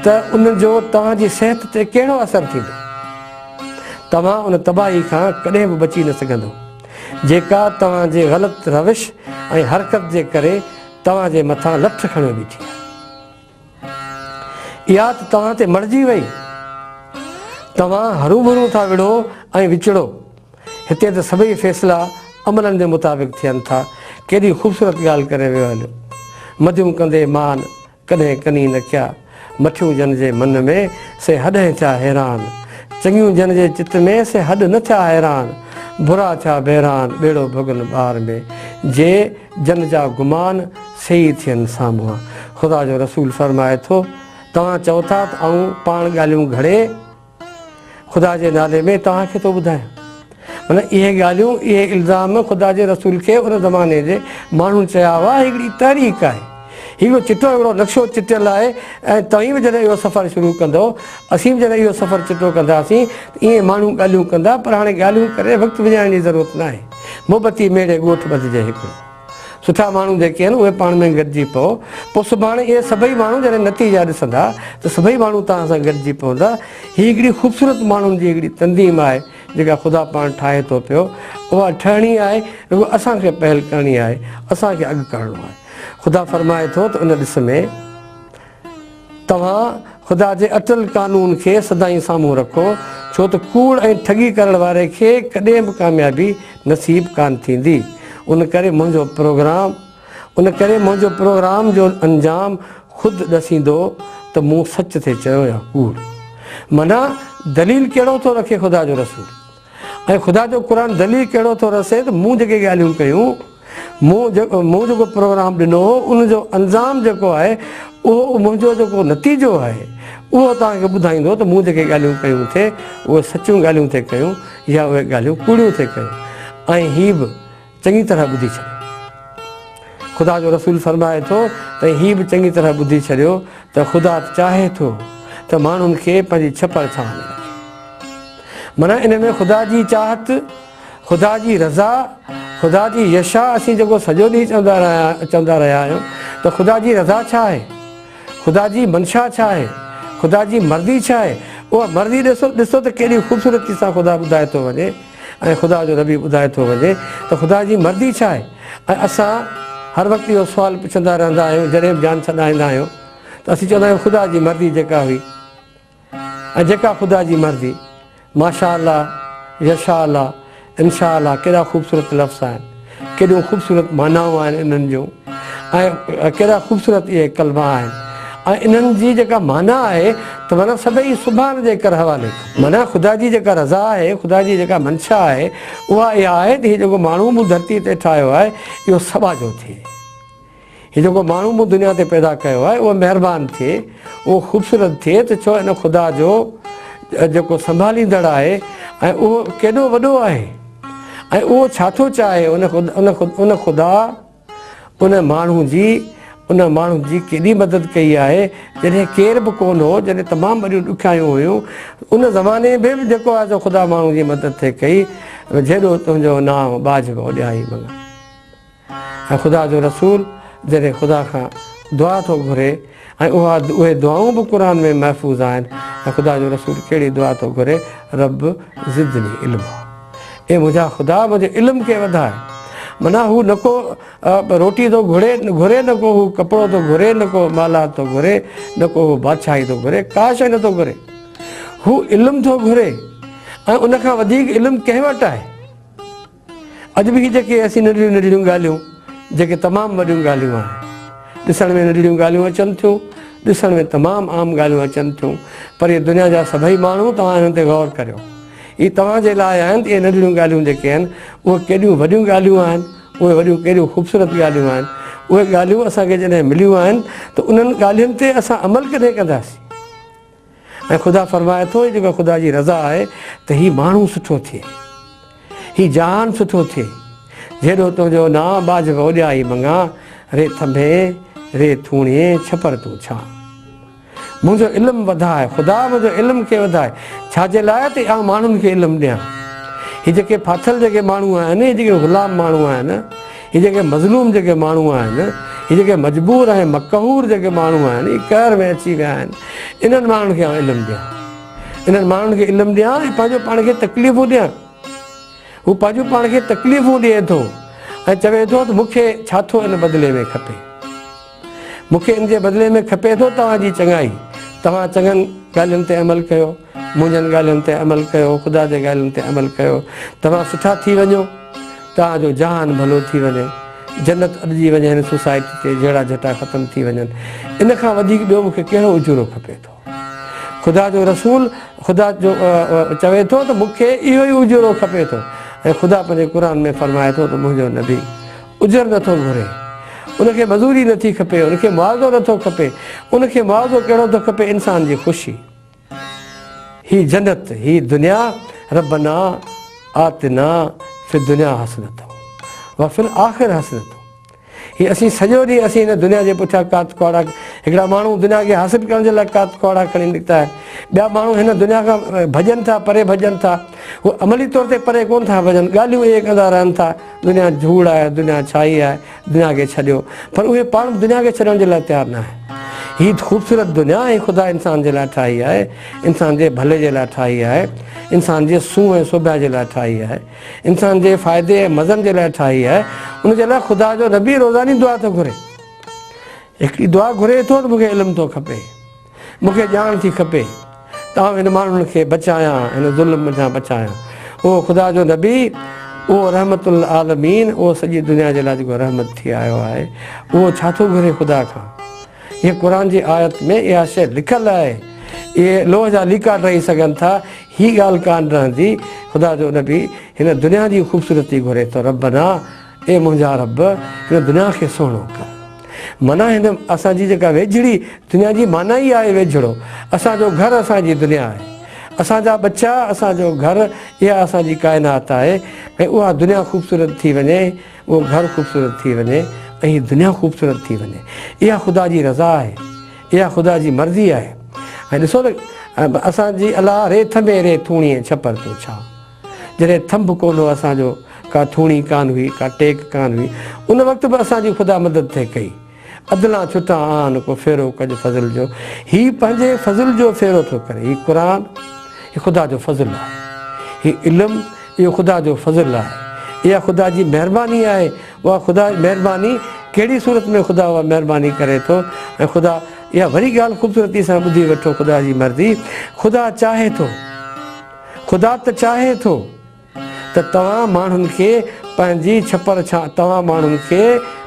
ته ان جو توهان جي صحت تي ڪهڙو اثر ٿيندو؟ توهان ان تباهي کان ڪڏهن به بچي نه سگهندو، جيڪا توهان جي غلط روش ۽ حرڪت جي ڪري توهان جي مٿان لٺ کڻيو بيٺي آهي. اها ته توهان تي مڙجي وئي. توهان هروڀرو ٿا وڙهو ۽ وچڙو. هتي ته سڀئي فيصلا عملن جي مطابق ٿين ٿا. ڪيڏي خوبصورت ڳالهه ڪري ويو هليو. مديون ڪندي مان ڪڏهن ڪني نه ڪيا. مٺيون جن جي من ۾، سي هڏهن ٿيا حيران. چڱيون جن جي چت ۾، سي هڏ نه ٿيا حيران. برا ٿيا بيران، ٻيڙو ڀڳن ٻار ۾. جي جن جا گمان، سي ئي ٿين سامهان. خدا جو رسول فرمائي ٿو، توهان چئو ٿا ته آئون پاڻ ڳالهيون گهڙي خدا جي نالي ۾ توهان کي ٿو ٻڌايان. معنيٰ اهي ڳالهيون، اهي الزام خدا جي رسول کي ان زماني جي ماڻهن چيا هئا. هي هڪڙي تحريڪ آهي. هي هڪڙو چٽو هڪڙو نقشو چٽيل آهي ۽ توهين به جڏهن اهو سفر شروع ڪندؤ، اسين به جڏهن اهو سفر چٽو ڪنداسين ته ائين ماڻهو ڳالهيون ڪندا پر هاڻي ڳالهيون ڪري وقت وڃائڻ جي ضرورت ناهي. محبتي ميڙي ڳوٺ ٻڌجي هڪڙو. سٺا ماڻهو جيڪي آهن اهي پاڻ ۾ گڏجي پئو، پوء سڀاڻي اهي سڀئي ماڻهو جڏهن نتيجا ڏسندا ته سڀئي ماڻهو توهان سان گڏجي پوندا. هي هڪڙي خوبصورت ماڻهن جي هڪڙي تنظيم آهي جيڪا خدا پاڻ ٺاهي ٿو پيو. اها ٺهڻي آهي، رڳو اسان کي پهل ڪرڻي آهي، اسان کي اڳ ڪرڻو آهي. خدا فرمائي ٿو ته ان ڏس ۾. توهان خدا جي اٽل قانون کي سدائين سامهون رکو، ڇو ته ڪوڙ ۽ ٺڳي ڪرڻ واري کي ڪڏهن به ڪاميابي نصيب ڪانه ٿيندي. ان ڪري منهنجو پروگرام ان ڪري منهنجو پروگرام جو انجام خود ڏسيندو ته مون سچ ٿي چيو يا ڪوڙ. معنيٰ دليل ڪهڙو ٿو رکي خدا جو رسول؟ ۽ خدا جو قرآن دليل ڪهڙو ٿو رسي ته مون جيڪي ڳالهيون ڪيون، مون مون جيڪو پروگرام ڏنو هو ان جو انجام جيڪو آهي اهو منهنجو جيڪو نتيجو آهي اهو توهان کي ٻڌائيندو ته مون جيڪي ڳالهيون ڪيون ٿي اهي سچيون ڳالهيون ٿي ڪيون يا اهي ڳالهيون ڪوڙيون ٿي ڪيون ۽ هي به چڱي طرح ٻڌي ڇڏيو. خدا جو رسول فرمائي ٿو ته هي به چڱي طرح ٻڌي ڇڏيو ته خدا چاهي ٿو ته ماڻهن کي پنهنجي ڇپر ڇانو ۾ رکي. معنيٰ ان ۾ خدا جي چاهت، خدا جي رضا، خدا جي يشا اسين جيڪو سڄو ڏينهن چوندا رهيا آهيون ته خدا جي رضا ڇا آهي؟ خدا جي منشا ڇا آهي؟ خدا جي مرضي ڇا آهي؟ اها مرضي ڏسو ڏسو ته ڪيڏي خوبصورتي سان خدا ٻڌائي ٿو وڃي ۽ خدا جو نبي ٻڌائي ٿو وڃي ته خدا جي مرضي ڇا آهي ۽ اسان هر وقت اهو سوال پڇندا رهندا آهيون جڏهن به جان ڇڏائيندا آهيون ته اسين چوندا آهيون خدا جي مرضي جيڪا هئي ۽ جيڪا خدا جي مرضي. ماشاء الله، يشاء الله، انشاء الله ڪيڏا خوبصورت لفظ آهن، ڪيڏيون خوبصورت معنائون آهن انهن جون ۽ ڪيڏا خوبصورت اهي ڪلما آهن ۽ انهن جي جيڪا معنيٰ آهي ته معنيٰ سڀئي سبحان جي ڪر حوالي ڪر. معنيٰ خدا جي جيڪا رضا آهي، خدا جي جيڪا منشا آهي اها اها آهي ته هي جيڪو ماڻهو مون ڌرتي تي ٺاهيو آهي اهو سٻاجهو ٿئي. هي جيڪو ماڻهو مون دنيا تي پيدا ڪيو آهي اهو مهربان ٿئي، اهو خوبصورت ٿئي ته ڇو ان خدا جو جيڪو سنڀاليندڙ آهي ۽ اهو ڪيڏو وڏو آهي ۽ اهو ڇا ٿو چاهي ان خدا ان ماڻهو جي ان ماڻهو جي ڪيڏي مدد ڪئي آهي جڏهن ڪير به ڪونه هو جڏهن تمام وڏيون ڏکيائيون هيون ان زماني ۾ به جيڪو آهي سو خدا ماڻهو جي مدد ٿي ڪئي جيڏو تنهنجو نانء ٻاجهه به اوڏيائي مڱان. ۽ خدا جو رسول جڏهن خدا کان دعا ٿو گهري ۽ اها اهي دعائون به قرآن ۾ محفوظ آهن ۽ خدا جو رسول ڪهڙي دعا ٿو گهري رب زدني علما اي منهنجا خدا منهنجي علم کي وڌاء معنيٰ هو نه ڪو روٽي ٿو گهري گهري نه ڪو هو ڪپڙو ٿو گهري نه ڪو مالات ٿو گهري نه ڪو هو بادشاهي ٿو گهري ڪا شيء نه ٿو گهري هو علم ٿو گهري ۽ ان کان وڌيڪ علم ڪنهن وٽ آهي اڄ به هي جيڪي اسين ننڍڙيون ننڍڙيون ڳالهيون جيڪي تمام وڏيون ڳالهيون آهن ڏسڻ ۾ ننڍڙيون ڳالهيون اچن ٿيون ڏسڻ ۾ تمام عام ڳالهيون اچن ٿيون پر اهي دنيا جا سڀئي ماڻهو توهان انهن تي غور ڪريو اهي توهان جي لاء آهن ته اهي ننڍڙيون ڳالهيون جيڪي آهن اهي ڪيڏيون وڏيون ڳالهيون آهن اهي وڏيون ڪيڏيون خوبصورت ڳالهيون آهن اهي ڳالهيون اسان کي جڏهن مليون آهن ته انهن ڳالهين تي اسان عمل ڪڏهن ڪنداسين ۽ خدا فرمائي ٿو، هي جيڪا خدا جي رضا آهي ته هي ماڻهو سٺو ٿئي، هي جهان سٺو ٿئي، جيڏو تنهنجو نانء ٻاجهه به اوڏيا ئي مڱان، ري ٿنڀي، ري ٿوڻي، ڇپر تون ڇان. منهنجو علم وڌاء، خدا منهنجو علم کي وڌاء، ڇا جي لاء ته آئون ماڻهن کي علم ڏيان. هي جيڪي ڦاٿل جيڪي ماڻهو آهن، هي جيڪي غلام ماڻهو آهن، هي جيڪي مظلوم جيڪي ماڻهو آهن، هي جيڪي مجبور ۽ مقهور جيڪي ماڻهو آهن، هي قهر ۾ اچي ويا آهن، انهن ماڻهن کي آئون علم ڏيان. انهن ماڻهن کي علم ڏيان ۽ پنهنجو پاڻ کي تڪليفون ڏيان. هو پنهنجو پاڻ کي تڪليفون ڏئي ٿو ۽ چوي ٿو ته مون کي ڇا ٿو ان بدلي ۾ کپي. مون کي ان جي بدلي ۾ کپي ٿو توهان جي چڱائي. توهان چڱن ڳالهين تي عمل ڪيو، منهنجن ڳالهين تي عمل ڪيو، خدا جي ڳالهين تي عمل ڪيو. توهان سٺا ٿي وڃو، توهان جو جهان ڀلو ٿي وڃي، جنت اڏجي وڃي هن سوسائٽي تي جهيڙا جهٽا ختم ٿي وڃن. ان کان وڌيڪ ٻيو مون کي ڪهڙو اجورو کپي ٿو؟ خدا جو رسول خدا جو چوي ٿو ته مون کي اهو ئي اجورو کپي ٿو ۽ خدا پنهنجي قرآن ۾ فرمائي ٿو ته منهنجو نبي اجر نٿو گهري، ان کي مزوري نٿي کپي، ان کي معاوضو نٿو کپي، ان کي معاوضو ڪهڙو ٿو کپي انسان جي خوشي. هي جنت، هي دنيا ربنا آتنا في الدنيا حسنة وفي الآخرة حسنة. هي اسين سڄو ڏينهن اسين هن دنيا جي پٺيان ڪات ڪهاڙا هڪڙا ماڻهو دنيا کي حاصل ڪرڻ جي لاء ڪات ڪهاڙا کڻي نڪتا آهن ٻيا ماڻهو هن دنيا کان ڀڄن ٿا پري ڀڄن ٿا هو عملي طور تي پري ڪونه ٿا ڀڄن ڳالهيون اهي ڪندا رهن ٿا دنيا جھوڙ آهي دنيا ڇائي آهي دنيا کي ڇڏيو پر اهي پاڻ دنيا کي ڇڏڻ جي لاء تيار نه آهن هي خوبصورت دنيا هي خدا انسان جي لاء ٺاهي آهي انسان جي ڀلي جي لاء ٺاهي آهي انسان جي سونهن ۽ سوڀيا جي لاء ٺاهي آهي انسان جي فائدي ۽ مزن جي لاء ٺاهي آهي، ان جي لاء خدا جو نبي روزاني دعا ٿو گهري. هڪڙي دعا گهري ٿو ته مون کي علم ٿو کپي، مون کي ڄاڻ ٿي کپي ته آئون هن ماڻهن کي بچايان، هن ظلم منجهان بچايان. اهو خدا جو نبي، اهو رحمت للعالمين، اهو سڄي دنيا جي لاء جيڪو رحمت ٿي آيو آهي، اهو ڇا ٿو گهري خدا کان؟ هيء قرآن جي آيت ۾ اها شيء لکيل آهي. اهي لوهه جا ليڪا ڊهي سگهن ٿا، هي ڳالهه ڪانه رهندي. خدا جو نبي هن دنيا جي خوبصورتي گهري ٿو، ربنا، اي منهنجا رب، هن دنيا کي سهڻو ڪر. معنيٰ هن اسان جي جيڪا ويجهڙي دنيا جي معنيٰ ئي آهي ويجهڙو. اسان جو گهر اسان جي دنيا آهي. اسان جا ٻچا، اسان جو گهر، اها اسان جي ڪائنات آهي ۽ اها دنيا خوبصورت ٿي وڃي. اهو گهر خوبصورت ٿي وڃي ۽ هي دنيا خوبصورت ٿي وڃي. اها خدا جي رضا آهي. اها خدا جي مرضي آهي. ۽ ڏسو ته اسان جي الله ري ٿنڀي ري ٿوڻي ۽ ڇپر تون ڇا. جڏهن ٿنڀ ڪونه هو اسان جو، ڪا ٿوڻي ڪانه هئي، ڪا ٽيڪ ڪانه هئي، ان وقت به اسان جي خدا مدد ٿي ڪئي. عدلان ڇٽان آن ڪو ڦيرو ڪج فضل جو. هي پنهنجي فضل جو ڦيرو ٿو ڪري. هي قرآن هي خدا جو فضل آهي. هي علم اهو خدا جو فضل آهي. اها خدا جي مهرباني آهي. اها خدا جي مهرباني ڪهڙي صورت ۾ خدا اها مهرباني ڪري ٿو ۽ خدا اها وري ڳالهه خوبصورتي سان ٻڌي وٺو خدا جي مرضي خدا چاهي ٿو خدا ته چاهي ٿو. ته توهان ماڻهن کي پنهنجي ڇپر ڇانء توهان ماڻهن کي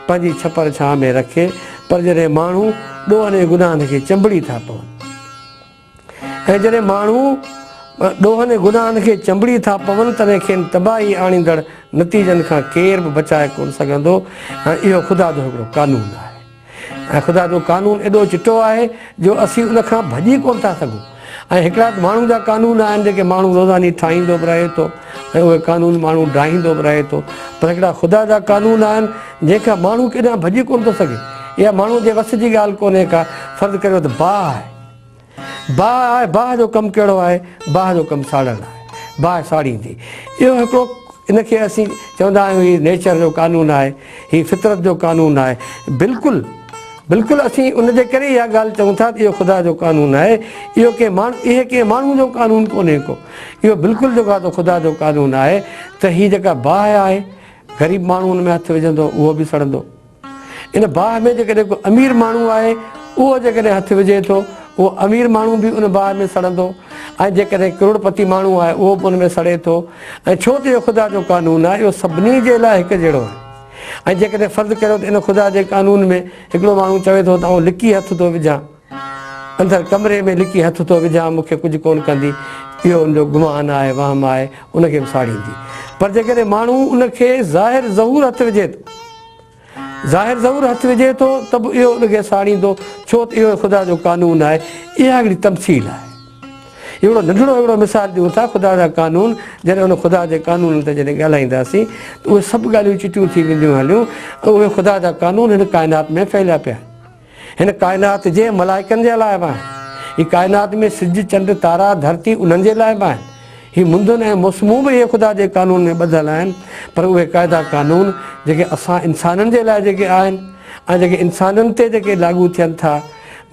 پنهنجي ڇپر ڇانء ۾ رکي، پر جڏهن ماڻهو ڏوهن ۽ گناهن کي چنبڙي ٿا پون ۽ جڏهن ماڻهو ڏوهن ۽ گناهن کي چنبڙي ٿا پون تڏهن کين تباهي آڻيندڙ نتيجن کان ڪير به بچائي ڪونه سگهندو ۽ اهو خدا جو هڪڙو قانون آهي. ۽ خدا جو قانون ايڏو چٽو آهي جو اسين ان کان ڀڄي ڪونه ٿا سگهون ۽ هڪڙا ته ماڻهن جا قانون آهن جيڪي ماڻهو روزاني ٺاهيندو به رهي ٿو ۽ اهي قانون ماڻهو ڊاهيندو به رهي ٿو پر هڪڙا خدا جا قانون آهن جنهن کان ماڻهو ڪيڏانهن ڀڄي ڪونه ٿو سگهي. اها ماڻهوء جي وس جي ڳالهه ڪونهي ڪا. فرض ڪريو ته باهه آهي. باهه آهي، باهه جو ڪم ڪهڙو آهي؟ باهه جو ڪم ساڙڻ آهي. باهه ساڙيندي. اهو هڪڙو ان کي اسين چوندا آهيون هي نيچر جو قانون آهي، هي فطرت جو قانون آهي. بلڪل بلڪل اسين ان جي ڪري اها ڳالهه چئون ٿا ته اهو خدا جو قانون آهي. اهو ڪنهن ماڻهو اهي ڪنهن ماڻهو جو قانون ڪونهي ڪو. اهو بلڪل جيڪو آهي سو خدا جو قانون آهي ته هي جيڪا باهه آهي غريب ماڻهو ان ۾ هٿ وجهندو اهو به سڙندو. ان باهه ۾ جيڪڏهن ڪو امير ماڻهو آهي اهو جيڪڏهن هٿ وجهي ٿو اهو امير ماڻهو به ان باهه ۾ سڙندو ۽ جيڪڏهن ڪروڙ پتي ماڻهو آهي اهو به ان ۾ سڙي ٿو ۽ ڇو ته اهو خدا جو قانون آهي اهو سڀني جي لاء هڪ جهڙو آهي ۽ جيڪڏهن فرض ڪريو ته ان خدا جي قانون ۾ هڪڙو ماڻهو چوي ٿو ته آئون لڪي هٿ ٿو وجهان اندر ڪمري ۾ لڪي هٿ ٿو وجهان مون کي ڪجهه ڪونه ڪندي اهو ان جو گمان آهي وهم آهي ان کي به ساڙيندي پر جيڪڏهن ماڻهو ان کي ظاهر ظهور هٿ وجهي ٿو ظاهر ظهور هٿ وجهي ٿو ته به اهو ان کي ساڙيندو، ڇو ته اهو خدا جو قانون آهي. اها هڪڙي تمثيل آهي. هڪڙو ننڍڙو هڪڙو مثال ڏيون ٿا، خدا جا قانون، جڏهن ان خدا جي قانونن تي جڏهن ڳالهائينداسين ته اهي سڀ ڳالهيون چٽيون ٿي وينديون هليون ۽ اهي خدا جا قانون هن ڪائنات ۾ ڦهليا پيا آهن. هن ڪائنات جي ملائڪن جي لاء به آهن. هي ڪائنات ۾ سج، چنڊ، تارا، ڌرتي انهن جي لاء به آهن. هي مندن ۽ موسمون به اهي خدا جي قانون ۾ ٻڌل آهن، پر اهي قاعدا قانون جيڪي اسان انسانن جي لاء جيڪي آهن ۽ جيڪي انسانن تي جيڪي لاڳو ٿين ٿا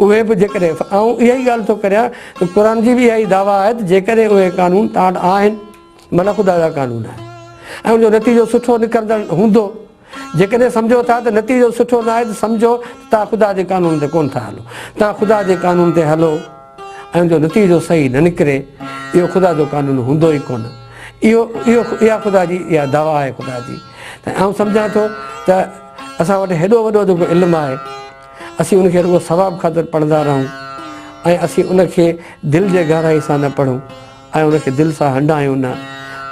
اهي به جيڪڏهن آئون اها ئي ڳالهه ٿو ڪريان ته قرآن جي به اها ئي دعويٰ آهي ته جيڪڏهن اهي قانون توهان وٽ آهن معنيٰ خدا جا قانون آهن ۽ ان جو نتيجو سٺو نڪرندڙ هوندو. جيڪڏهن سمجهو ٿا ته نتيجو سٺو نه آهي ته سمجهو ته توهان خدا جي قانون تي ڪونه ٿا هلو. توهان خدا جي قانون تي هلو ۽ ان جو نتيجو صحيح نه نڪري، اهو خدا جو قانون هوندو ئي ڪونه. اهو اهو اها خدا جي اها دعويٰ آهي خدا جي ته آئون سمجهان ٿو ته اسان وٽ هيڏو وڏو جيڪو علم آهي اسين ان کي رڳو ثواب خاطر پڙهندا رهون ۽ اسين ان کي دل جي گهرائي سان نه پڙهون ۽ ان کي دل سان هنڊايون نه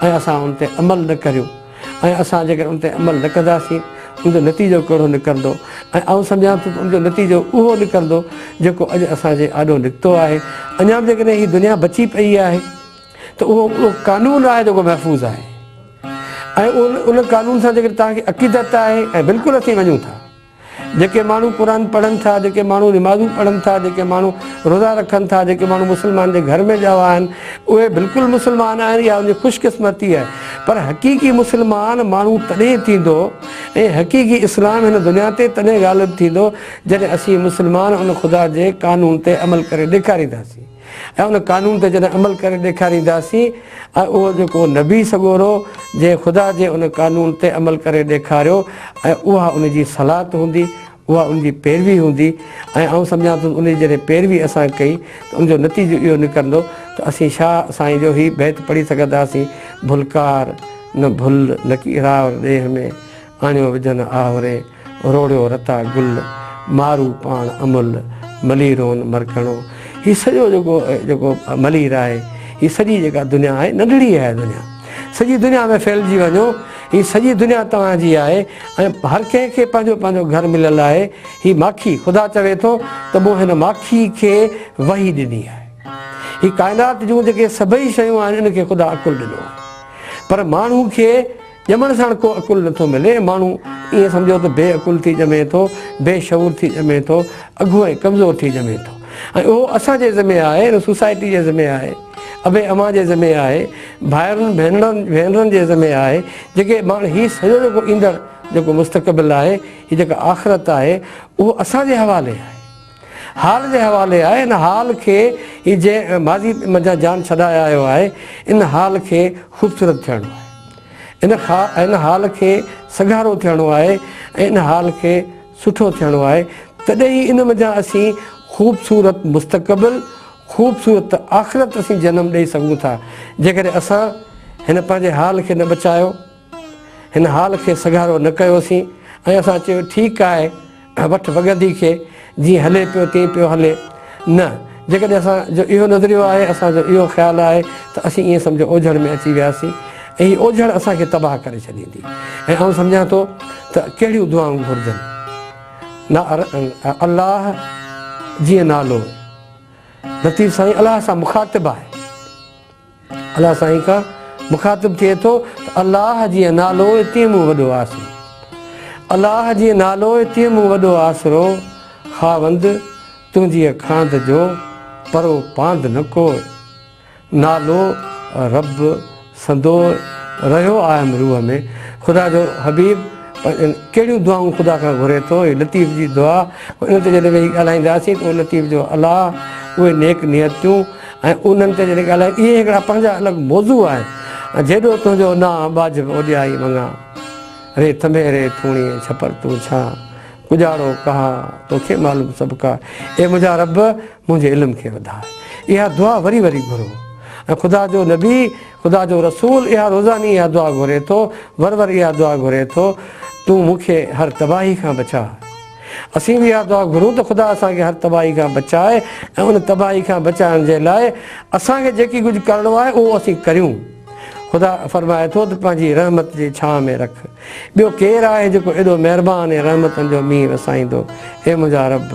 ۽ اسان ان تي عمل نه ڪريون ۽ اسان جيڪڏهن ان تي عمل نه ڪنداسين ان جو نتيجو ڪهڙو نڪرندو ۽ آئون سمجهان ٿو ته ان جو نتيجو اهو نڪرندو جيڪو اڄ اسان جي آڏو نڪتو آهي. اڃا به جيڪڏهن هي دنيا بچي پئي آهي ته اهو اهو قانون آهي جيڪو محفوظ آهي ۽ ان قانون سان جيڪڏهن توهان کي عقيدت آهي ۽ بلڪل اسين وڃون ٿا. جيڪي ماڻهو قرآن پڙهن ٿا، جيڪي ماڻهو نمازون پڙهن ٿا، جيڪي ماڻهو روزا رکن ٿا، جيڪي ماڻهو مسلمان جي گهر ۾ ڄاوا آهن، اهي بلڪل مسلمان آهن، اها ان جي خوش قسمتي آهي. پر حقيقي مسلمان ماڻهو تڏهن ٿيندو ۽ حقيقي اسلام هن دنيا تي تڏهن غالب ٿيندو جڏهن اسين مسلمان ان خدا جي قانون تي عمل ڪري ڏيکارينداسين. ۽ ان قانون تي جڏهن عمل ڪري ڏيکارينداسين ۽ اهو جيڪو نبي سڳورو جنهن خدا جي ان قانون تي عمل ڪري ڏيکاريو ۽ اها ان جي صلات هوندي اها ان جي پيروي هوندي ۽ آئون سمجهان ٿو ته ان جي جڏهن پيروي اسان ڪئي ته ان جو نتيجو اهو نڪرندو ته اسين شاهه سائين جو هي بيت پڙهي سگهنداسين ڀلڪار نه ڀل نڪي راء ڏيهه ۾ آڻيو وجهن آهوري، روڙيو رتا گل، مارو پاڻ امل، مليرون مرڪڻو. هي سڄو جيڪو جيڪو ملير آهي، هي سڄي جيڪا دنيا آهي، ننڍڙي آهي دنيا. سڄي دنيا ۾ ڦهلجي وڃو، هي سڄي دنيا توهان جي آهي ۽ هر ڪنهن کي پنهنجو پنهنجو گهر مليل آهي. هي ماکي، خدا چوي ٿو ته مون هن ماکي کي وحي ڏني آهي. هي ڪائنات جون جيڪي سڀئي شيون آهن، ان کي خدا عقل ڏنو آهي. پر ماڻهو کي ڄمڻ ساڻ ڪو عقل نه ٿو ملي، ماڻهو ائين سمجهو ته بي عقل ٿي ڄمي ٿو، بي شعور ٿي ڄمي ٿو، اگهو ۽ ڪمزور ٿي ڄمي ٿو ۽ اهو اسان جي ذمي آهي، ان سوسائٽي جي ذمي آهي، ابي امان جي ذمي آهي، ڀائرن ڀينرن ڀينرن جي ذمي آهي، جيڪي ماڻهو هي سڄو جيڪو ايندڙ جيڪو مستقبل آهي، هي جيڪا آخرت آهي، اهو اسان جي حوالي آهي. حال جي حوالي آهي، ان حال کي هي جنهن ماضي منجهان جان ڇڏائي آيو آهي، ان حال کي خوبصورت ٿيڻو آهي. ان ان حال کي سگهارو ٿيڻو آهي ۽ ان حال کي سٺو ٿيڻو آهي، تڏهن ئي ان منجهان اسين خوبصورت مستقبل، خوبصورت آخرت اسين جنم ڏئي سگهون ٿا. جيڪڏهن اسان هن پنهنجي حال کي نه بچايو، هن حال کي سگهارو نه ڪيوسين ۽ اسان چيو ٺيڪ آهي، وٺ وڳندي کي جيئن هلي پيو تيئن پيو هلي. نه، جيڪڏهن اسان جو اهو نظريو آهي، اسان جو اهو خيال آهي ته اسين ائين سمجهو اوجهڙ ۾ اچي وياسين ۽ هي اوجهڙ اسان کي تباهه ڪري ڇڏيندي ۽ آئون سمجهان ٿو ته ڪهڙيون دعائون گهرجن. نه الله جيئن نالو. لطيف سائين الله سان مخاطب آهي. الله سائين کان مخاطب ٿئي ٿو ته الله جيئن نالو تيئن مون وڏو آسرو. الله جيئن نالو تيئن مون وڏو آسرو، خاوند تنهنجيء کاند جو پرو پاند نه ڪوء. نالو رب سندو رهيو آهم روح ۾. خدا جو حبيب ڪهڙيون دعائون خدا کان گهري ٿو. هي لطيف جي دعا ان تي جڏهن ويهي ڳالهائينداسين ته اهو لطيف جو الله، اهي نيڪ نيتيون ۽ انهن تي جڏهن ڳالهائي اهي هڪڙا پنهنجا الڳ موضوع آهن. جيڏو تنهنجو نانء ٻاجهه به اوڏيائي مڱان، ري ٿنڀي ري ٿوڻي ڇپر تون ڇان، ڪڄاڙو ڪها توکي معلوم سڀ ڪا، اي منهنجا رب! منهنجي علم کي وڌاء. اها دعا وري وري گهرو ۽ خدا جو نبي، خدا جو رسول اها روزاني اها دعا گهري ٿو، ور ور اها دعا گهري ٿو، تون مون کي هر تباهي کان بچاء. اسين به اها دعا گهرون ته خدا اسان کي هر تباهي کان بچائي ۽ ان تباهي کان بچائڻ جي لاء اسان کي جيڪي ڪجهه ڪرڻو آهي اهو اسين ڪريون. خدا فرمائي ٿو ته پنهنجي رحمت جي ڇانء ۾ رک. ٻيو ڪير آهي جيڪو ايڏو مهربان ۽ رحمتن جو مينهن وسائيندو؟ اي منهنجا رب!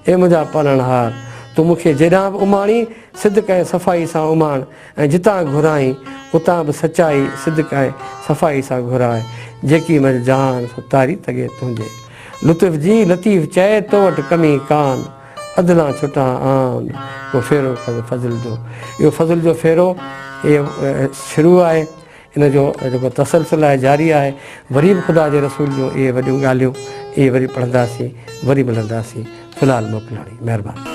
اي منهنجا پالڻهار! تون مون کي جيڏانهن به اماڻين، صدق ۽ صفائي سان اماڻ ۽ جتان گهرائين، اتان به سچائي، صدق ۽ صفائي سان گهراء. جيڪي منجهه جهان، سو تاري تڳي تنهنجي. لطف جي، لطيف چئي، تو وٽ ڪمي ڪان، عدلان ڇٽان آن، ڪو ڦيرو ڪر فضل جو. اهو فضل جو ڦيرو، اهو شروع آهي. ان جو جيڪو تسلسل آهي جاري آهي وري به خدا جي رسول جون اهي وڏيون ڳالهيون اهي وري پڙهنداسين وري ملنداسين في الحال موڪلاڻي مهرباني.